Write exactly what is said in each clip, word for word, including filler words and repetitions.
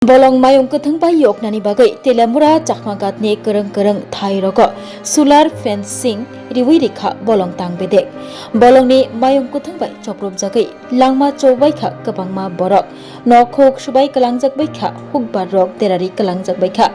Bolong mayung kwthwng bai yoknani bagwi Teliamura Chakmagatni kwrwng kwrwng thai rogo solar fencing riwi rikha bolong tang bedek. Bolongni mayung kwthwng bai choprupjagwi langma chobaikha kwbangma borok. Nok huk subai kwlangjak baikha, hukbar rok derari kwlangjak baikha.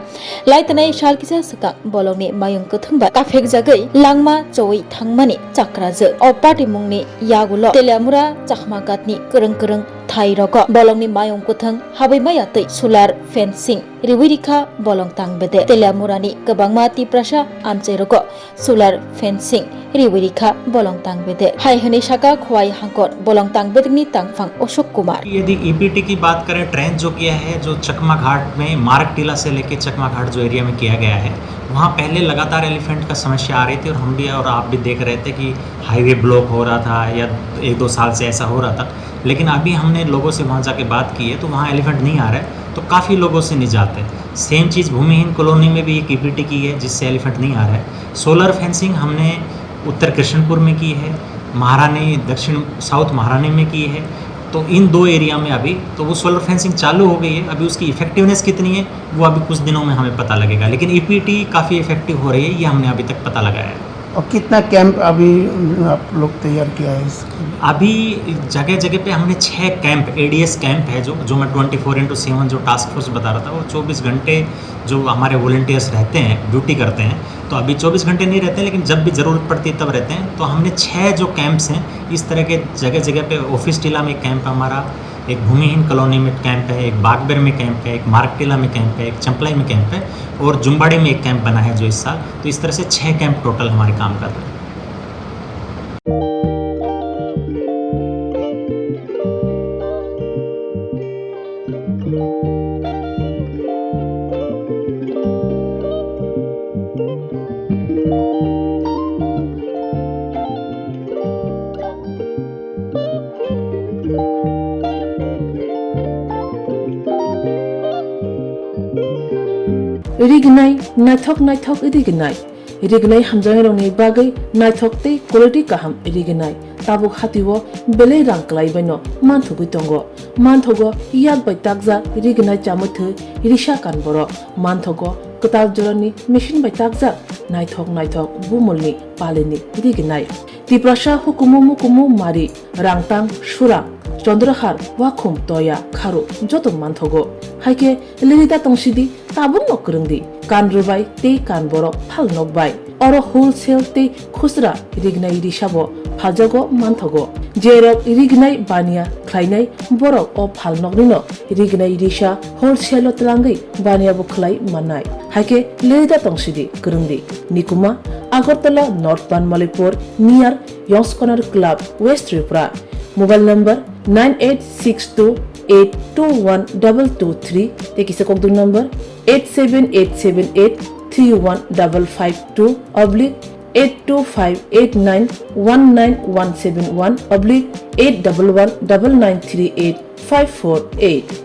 Laitanai sal kisa swkang bolongni mayung kwthwng bai kaphekjagwi langma chowi thangmani chakrajwk. O patimungni yagulo Teliamura Chakmagatni kwrwng kwrwng thai rogo bolongni mayung kwthwng habwi maya twi solar fencing riwi rikha bolong tang bede. Teliamurani kwbangma Tiprasa amchai rogo solar fencing riwi rikha bolong tang bede. Hai hwnwi saka Khowai Hangkor bolong tang bedekni tangphang Ashok Kumar. यदि ईपीटी की बात करें, ट्रेंच जो किया है, जो चकमा घाट में मारकटीला से लेके चकमा घाट जो एरिया में किया गया है, वहाँ पहले लगातार एलिफेंट का समस्या आ रही थी और हम भी और आप भी देख रहे थे कि हाईवे ब्लॉक हो रहा था या एक दो साल से ऐसा हो रहा था। लेकिन अभी हमने लोगों से वहाँ जाके बात की है, तो वहाँ एलिफेंट नहीं आ रहा है, तो काफ़ी लोगों से निजात है। सेम चीज़ भूमिहीन कॉलोनी में भी एक ईपीटी की है, जिससे एलिफेंट नहीं आ रहा है। सोलर फेंसिंग हमने उत्तर कृष्णपुर में की है, महारानी दक्षिण, साउथ महारानी में की है। तो इन दो एरिया में अभी तो वो सोलर फेंसिंग चालू हो गई है। अभी उसकी इफेक्टिवनेस कितनी है, वो अभी कुछ दिनों में हमें पता लगेगा, लेकिन ईपीटी काफ़ी इफेक्टिव हो रही है, ये हमने अभी तक पता लगाया है। और कितना कैंप अभी आप लोग तैयार किया है इसके लिए? अभी जगह जगह पे हमने छः कैंप, एडीएस कैंप है, जो जो मैं ट्वेंटी फोर इंटू सेवन जो टास्क फोर्स बता रहा था, वो चौबीस घंटे जो हमारे वॉलंटियर्स रहते हैं, ड्यूटी करते हैं, तो अभी चौबीस घंटे नहीं रहते, लेकिन जब भी ज़रूरत पड़ती है तब रहते हैं। तो हमने छः जो कैंप्स हैं, इस तरह के जगह जगह पे, ऑफिस टीला में कैंप है हमारा, एक भूमिहीन कॉलोनी में कैंप है, एक बागबेर में कैंप है, एक मारकटीला में कैंप है, एक चंपलाई में कैंप है और जुम्बाड़ी में एक कैंप बना है जो इस साल। तो इस तरह से छः कैंप टोटल हमारे काम कर रहे हैं। Rignai, naithok naithok rignai. Rignai hamjaknairokni bagwi naithok tei quality kaham rignai. Tabuk hatio belai rang kwlaibaino manthogwi tongo. Manthogo yak bai takjak rignai chamwi thwi risa kan borok. Manthogo kwtal jorani machine bai takjak naithok naithok bumulni palini rignai. Tiprasa hukumu mukumu mari, rangtang, surang, chondrahar, wakhum, toya, kharu joto manthogo. Haikhe lirida tongsidi, tabukno kwrwngdi, kan rwbai tei kan borok phalnok bai. Oro wholesale tei khusra rignai risabo phaljago manthogo. Jerok rignai baniya khlainai borok o phalnoknino rignai risa wholesale-o twlangwi baniyabo khlai mannai. Haikhe lirida tongsidi, kwrwngdi. Nikuma, Agartala North Banmalipur, near Yongskonar Club, West Tripura. Mobile number nine eight six two eight two one double two three tei kisa kokdwng number eight seven eight seven eight three one double five two oblique eight two five eight nine one nine one seven one oblique eight double one double nine three eight five four eight.